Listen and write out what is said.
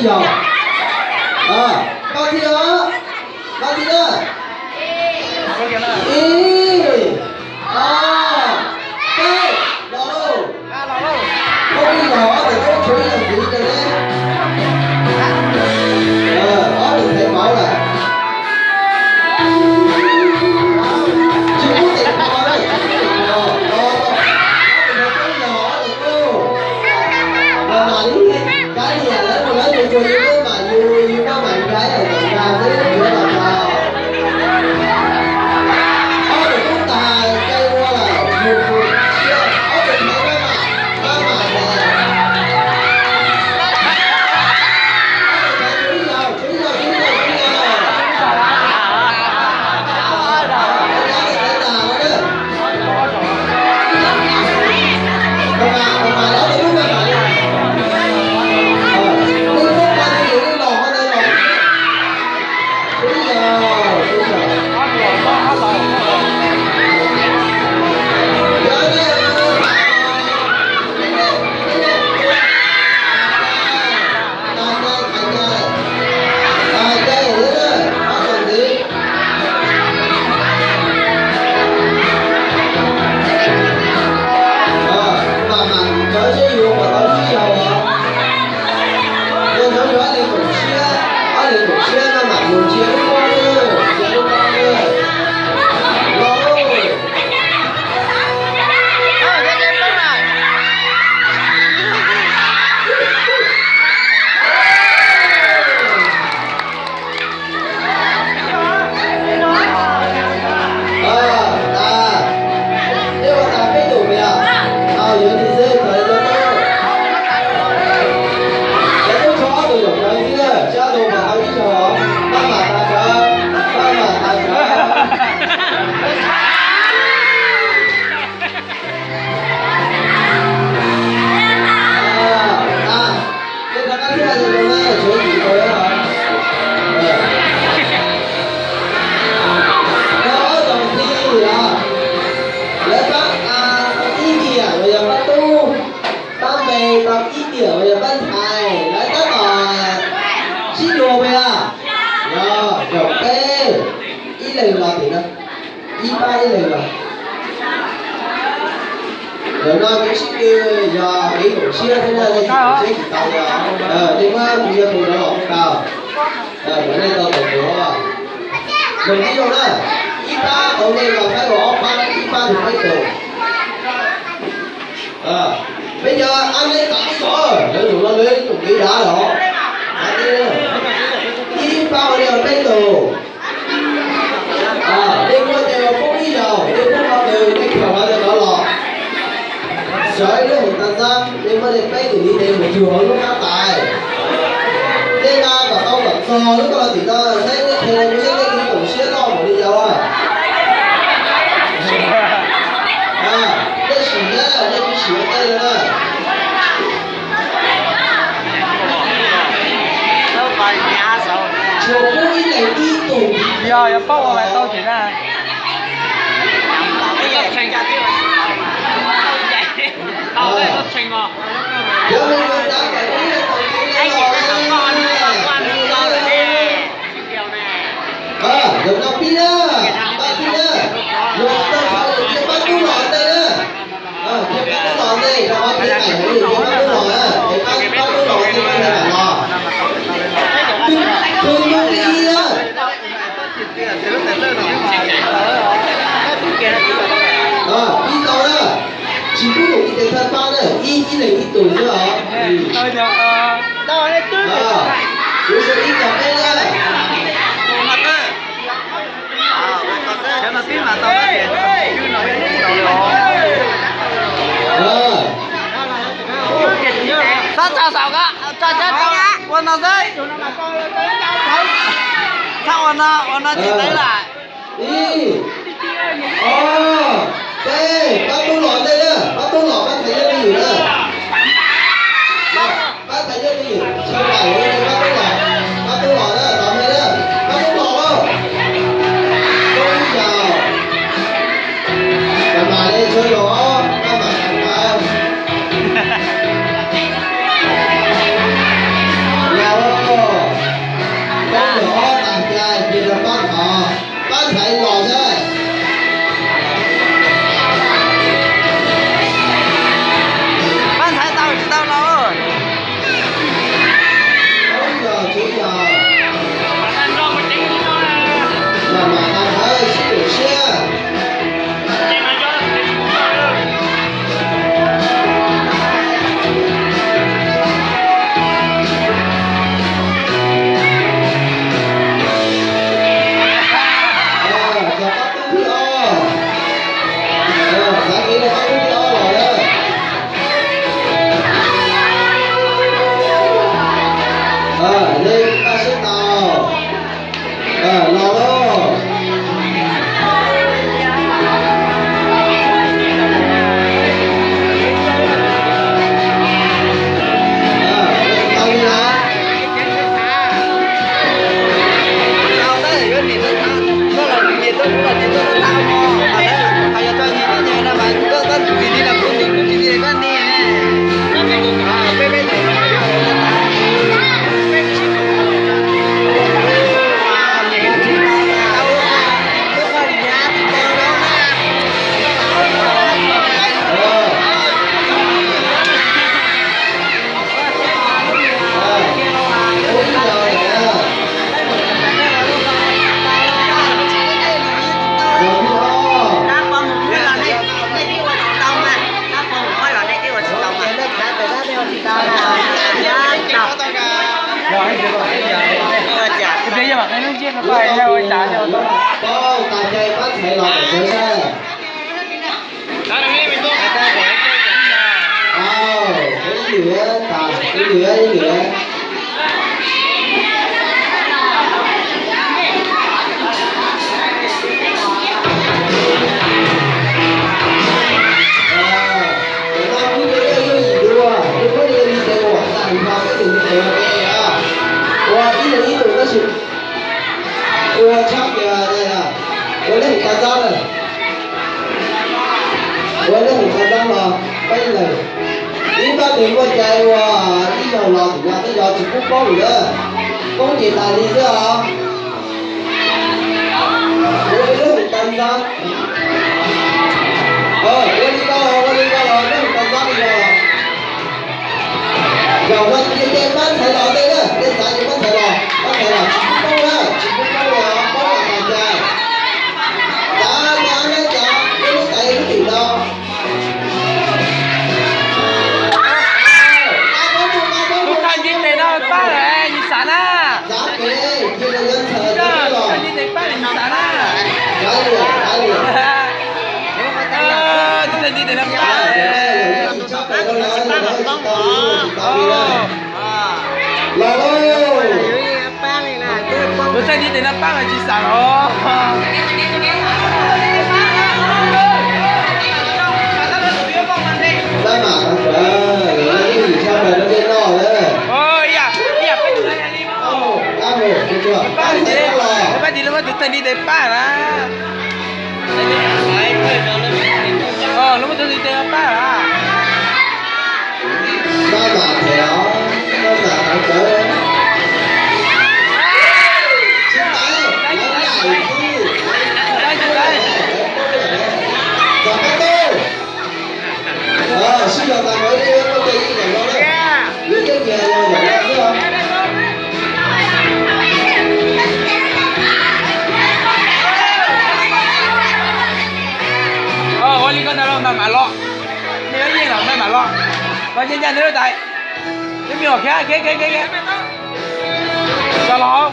Yog. Pab txhib os, pab txhib na. Ib, ob, peb, los lauj. Phooj ywg los ob tug tub tshuav ib leeg ntxiv rau ne. Ob tug thev pauv lawm. Tsis pub tes kho na, tsis pub tes kho, los, ob tug tub los, ob tug tub. Los mam li kav liam lawv mus, lawv tus tsuas yus maj mam yus, yus maj mam nkag ib yam nkag xwb, yuav los tau. Ob tug tub tag, qe ua lawm, yus tus tshiab, ob tug thev maj mam, maj mam tes. Ob tug thev tshuav ib zaug, tshuav ib zaug, tshuav ib zaug, tshuav ib zaug. Ob tug thev tag no na. Mam mam cov seb yuav puas tau tsib zaug os. Yog nyob yuav ob leeg koom siab, ob leeg koom siab maj mam mus ntsia lub pob, ntsia lub pob. Los. Tej ua tas peb tus yog, yuav ntxiv xwb, thaum yuav tau. Cov tub tshuav ob tug zaum ntawd xwb, tshuav ob tug mas tau ib zaug, maj mam tas sawv, maj mam tas sawv. Tej rov qab thiaj li zoo na, tshuav ib tug os. Yog ob tug tij os, lawv pab ib tiam uas yog pab tub, pab npe tau ib tiam uas yog pab ntxhais, lawv tab tom sib luag puas yog? Yog, zaum peb, ib leeg los tim no, ib pab ib leeg los. Zaum no kev sib tw yog kev koom siab thiab na, nej sib koom siab tsis tau li os. Nej muab tus yog tus rov los mus tau. Kom nej tau tau tus. Zaum tib zoo na, ib pab tau nej los saib los ob pab, ib pab tus peb tus. Peb cov ab neb txav tib tso, lawv zaum no lawv ib tug kev dav los. Ib pab ua li peb tus. Nej muaj tes los poob ib zaug, nej poob qhov twg nej khaws qhov ntawd rov los. Sawv ib lub hauv tas xab, nej muab nej peb tus li tes mus cug hauv lub qab tais. Nej nqa kom tau kom txog lub koj los tim no, saib nej qhia rau kuv saib nej kev koom siab loj npaum li cas. Nej sim na, nej twb sim ua ntej no na. Tshuav pub ib leeg ib tug. Yog, yog paub ua mas tau tsis na. Cov me nyuam txav kom ib tug tau los. Zaum no pib na, pab txhib na, yog tsis tau sawv ces cia pab tub los ntej na. Cia pab tub los ntej, rau qhov kev qaim heev, cia pab tub los na, ces pab, pab tub los ntej pab ntawd mam los. Tus tus li ib na. Pib tau na, tsis pub tus ib tes thawj pab na, ib, ib leeg ib tus xwb os. Kuv sau ib tog peb na. Xav tsa saum ko, tsa cov ua no xwb. Txhob ua no, ua no tsis tau lawm. Ib, ob, peb, pab tub los ntej na, pab tub los, pab thaiv nyob twj ywm na. Pab thaiv nyob twj ywm, sawv daws pab tub los, pab tub los na, tos me na, pab tub los lauj. Tub ib zaug. Mam mam li tshuav los, maj mam tas sawv. Los, Paub tas cai pab txhais los kom sawv sab. Ib lwm, ib lwm, ib lwm. Cov no kuj yog yooj yim dua, yog muab li tes uas tag nrho peb tus ntawd ua ib leeg ib tug tab sis ua tshab kiag, ua leb hum tas ntxab na, ua leb hum tas ntxab los peb leeg. Ib pab tes muaj cai ua ib zaug los tim no tej zaum tsis pub poob lawm, poob ces tas li xwb os. Ua leb hum tas ntxab. Ua li ko los, ua li ko los, leb hum tas ntxab li ko los. Zaum no cia tej pab txhais los tej na, tej txav ces pab txhais los, pab txhais los tsis pub poob na, tsis pub poob li os, poob los tas cai. Txav, txav, txav, peb lub txais lub tim no. Tus thawj ntiv tes no pab lawm yus xav na. Tus thawj ntiv tes pab lawm yus xav na. Tus thawj ntiv tes no pab. Los lauj. Tus thawj ntiv tes no pab mas tsis xav los. Pab mam qhov sawv, lawv yeej tshaj plaws rau nej noj na. Pab ntiv, pab ntiv, lawv muab tus thawj ntiv tes pab na. Lawv muab tus thawj ntiv tes pab na. Pab mam them os, pab mam qhov sawv. Tsis tau, lawv ncaim xwb. Txog peb tug. Sib zog tas mus ib leeg muaj cai ib yam no na. Lub caij nyias yog yam no xwb os. Ua li ko ntag los mas mam los. Nej yuav yeej los mas mam los. Los ncaim ncaim neb lub tais. Neb me nyuam khiav khiav khiav khiav. Los los.